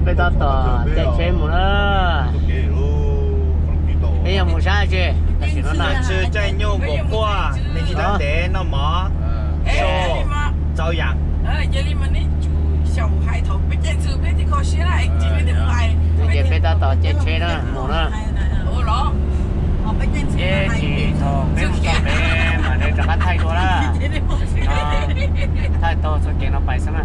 Peb tab tom caij tsheb mus na. Peb yuav mus sab tsi? Tam sim no na, caij nyuj npaum quaj, nej tsis tab tev noj mov, sau, txau yam. Ces peb tab tom caij tsheb na mus na. Ces thaum peb mus txog pem mam li rov qab thaij dua na. Tam sim no thaij tau txoj kev no pais xwb na.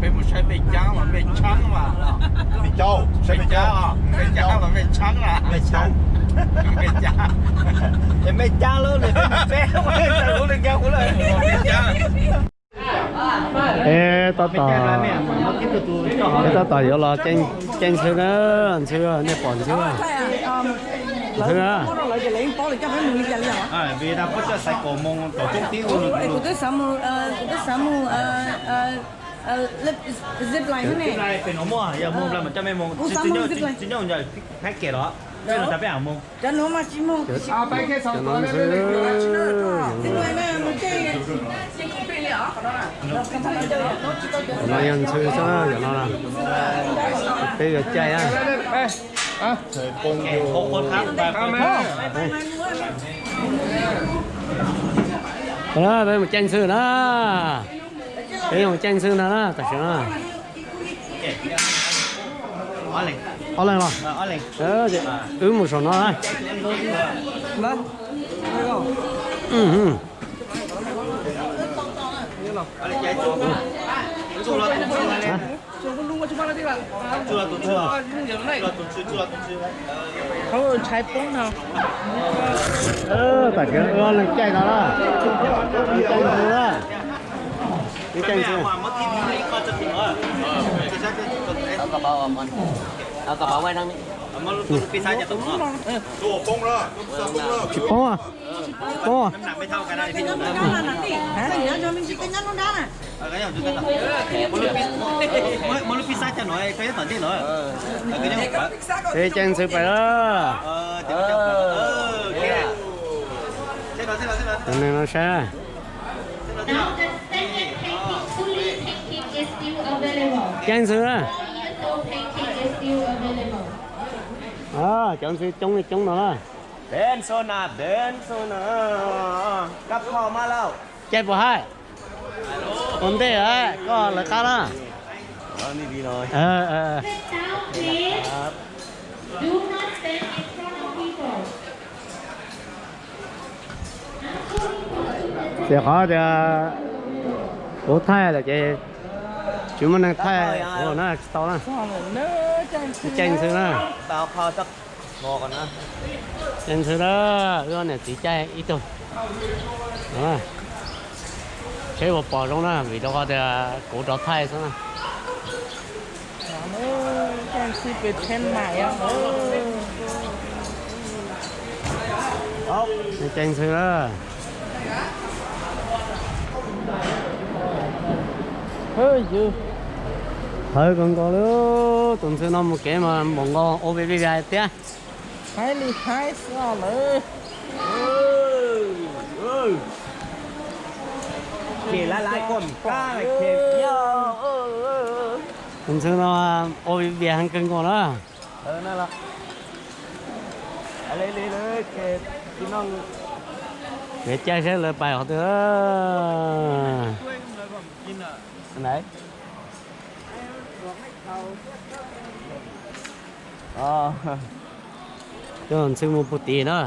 Peb mus saib mej caab mas mej tshaab mas. Mej caab, mej caab mas mej tshaab na. Mej caab, mej caab lub, peb lub nkag kuv lawm. Peb tab tom, peb tab tom yuav los caij ntxhw na, ntxhw, nej pom ntxhw. Ntxhw na. Pem no muaj, yog muaj nplai mas coj mej mus, tsis nyuj, tsis nyuj, nyob peb kem los, peb no tas peb mus. Cov no ntxhw, cov no yog ntxhw xwb, cov no peb yuav caij na. Peb mus caij ntxhw na, peb mus caij ntxhw ntag na tam sim no. Ob leeg los? Wb mus saum no na. Tam sim no wb ob leeg caij no na, wb caij ntxhw na, wb caij ntxhw. Tsis poob, poob. Peb caij ntxhw pais na. Cov neeg no saib. Caij ntxhw na. Cov ntxhw coob li coob no na. Peb ntxhw na, peb ntxhw na. Kab phau mas lauj. Caij puas haij? Ua ntej koj lawv qab na. Txiav qhov tias kuv thaij lawm ces tsis muaj neeg thaij kuv na, tsis tau na. Caij ntxhw na. Caij ntxhw na, wb ob niam txiv caij ib tug. Tsheb puas pom zoo na, vim rau qhov tias kuv rov thaij xwb na. Caij ntxhw na. Hawv kawg nkaus li, tus ntxhw no mus kev mas npaum nkaus ua vij vij thiab. Haib li haib xwb lawm. Tus ntxhw no ua vij vij heev kawg nkaus na. Kev caij saib lawv pais qhov twg. Coj ntxhw mus puag tid na.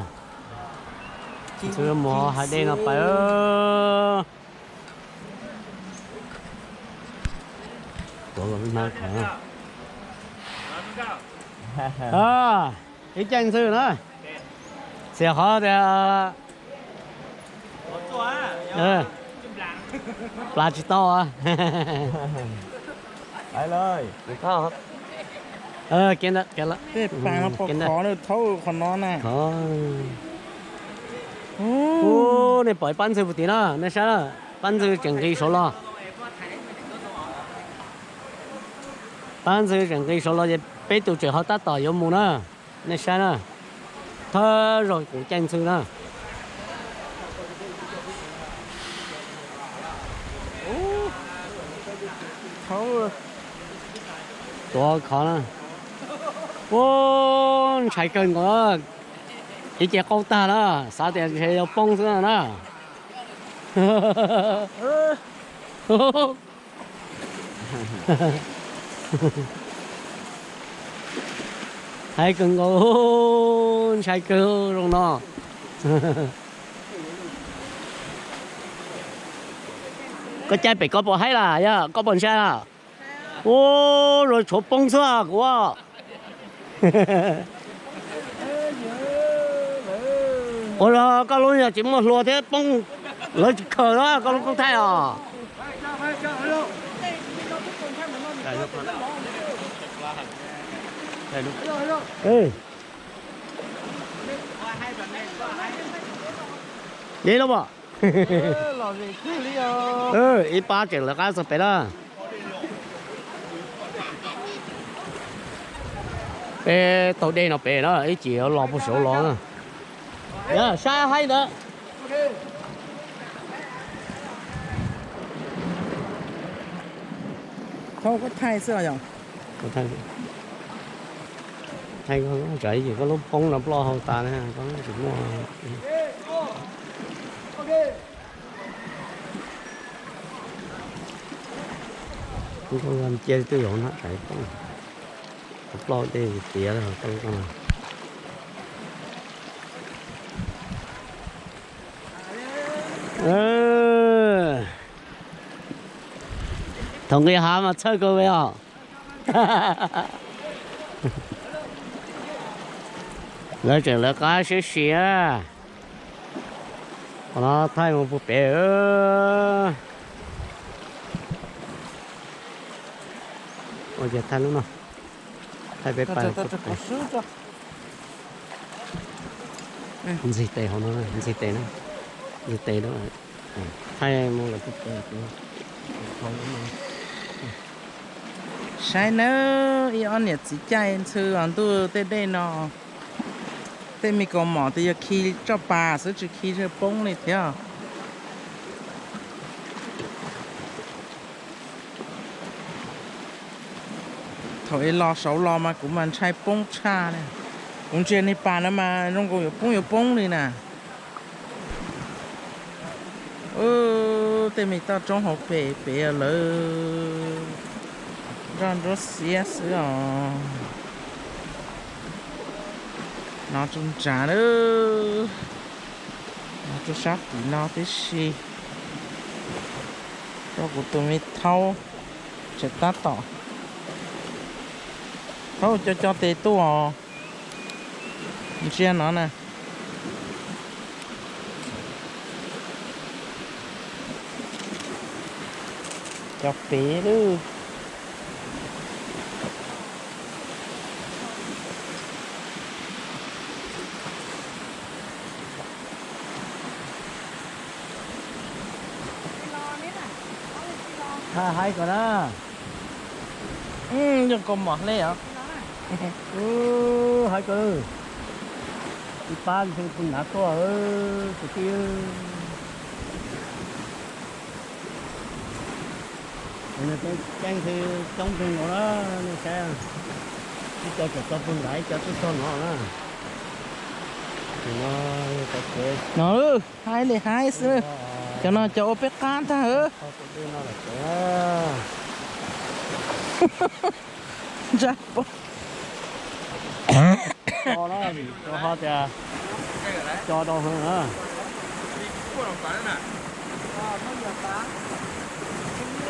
Ntxhw mus hais dej no pais. Ib caij ntxhw na. Txiav qhov tias plav tsis tau. Ub, nej pom ib pab ntxhw puag tid na, nej saib na, pab ntxhw tseem nqis saud los. Pab ntxhw tseem nqis saud los ces peb tus tseem ho tab tom yuav mus na, nej saib na. Thawj zaug kuv caij ntxhw na. Tuav khov na. Ua, ntshai kawg nkaus. Ib ce qaug tag na, xav tias ntshe yuav poob xwb na. Haib kawg nkaus, ntshai kawg zoo no. Koj caij pem koj puas haib las, yog koj puas ntshai las? Ua, zoo tshuav poob xwb kuv. Ua, koj lub yog tsis muaj hlua thiab poob, lawv tsis khaws na koj lub koob thaij os. Li los as. Ib pab tseem lawv qab txog pem lawm. Peb taug dej no pem na, ib chim los puag saud los na. Saib haib ntawd. Thaij, thaij koj lub poob no ploj hau tas na, koj tsis muaj. Cia twj yog na, poob, ploj dej tiav. Thaum nqis hav mas txhawj kawg li os. Lawv tseem lawv qab siab sia. Qhov no thaij mus puag pem. Ua cas thaij lub no, thaij peb pas. Ntxig tes hauv no, ntxig tes na, ntxig tes na. Thaij mus lawm puag pem. Saib nawb, ib ob niam txiv caij ntxhw os ntuj tej dej no. Tej me kaus mom twb yog khi tso pas xwb tsis khi poob li thiab. Thaum ib los saud los mas kuv mas ntshai poob tshaj li. Kuv ntsia niag pas no mas zoo nkaus yuav poob yuav poob li na. Tej me toj roob hauv pes pem lawv nroj nruab xiab xwb os. No tsuas ntsav lawm, no tsuas sab tim no tib si. Rau kuv tus me thaub tseem tab tom thaub co co tes tuaj os. Ntsia no na. Cov pem lawm. Haib ko na. Yog kaus mom hle os. Haib ko. Ib pab ntxhw puag nrad tuaj, kwv tij. Caij ntxhw coob kawg nkaus na, nej saib. Ib co tseem tso puag nrad, ib co twb txog no na. No, haib li haib xwb. Cov no cov ua peb qab ntag. Ntsa poob. Ho tias co rau hwv na.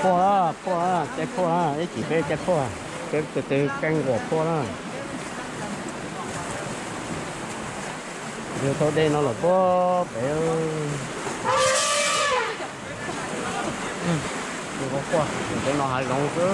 Phuaj na, phuaj na, caij phuaj na, ib chim peb caij phuaj, peb tus twg keej nquam phuaj na. Yog tau dej no lawm puag pem. Peb no hav zoov xwb.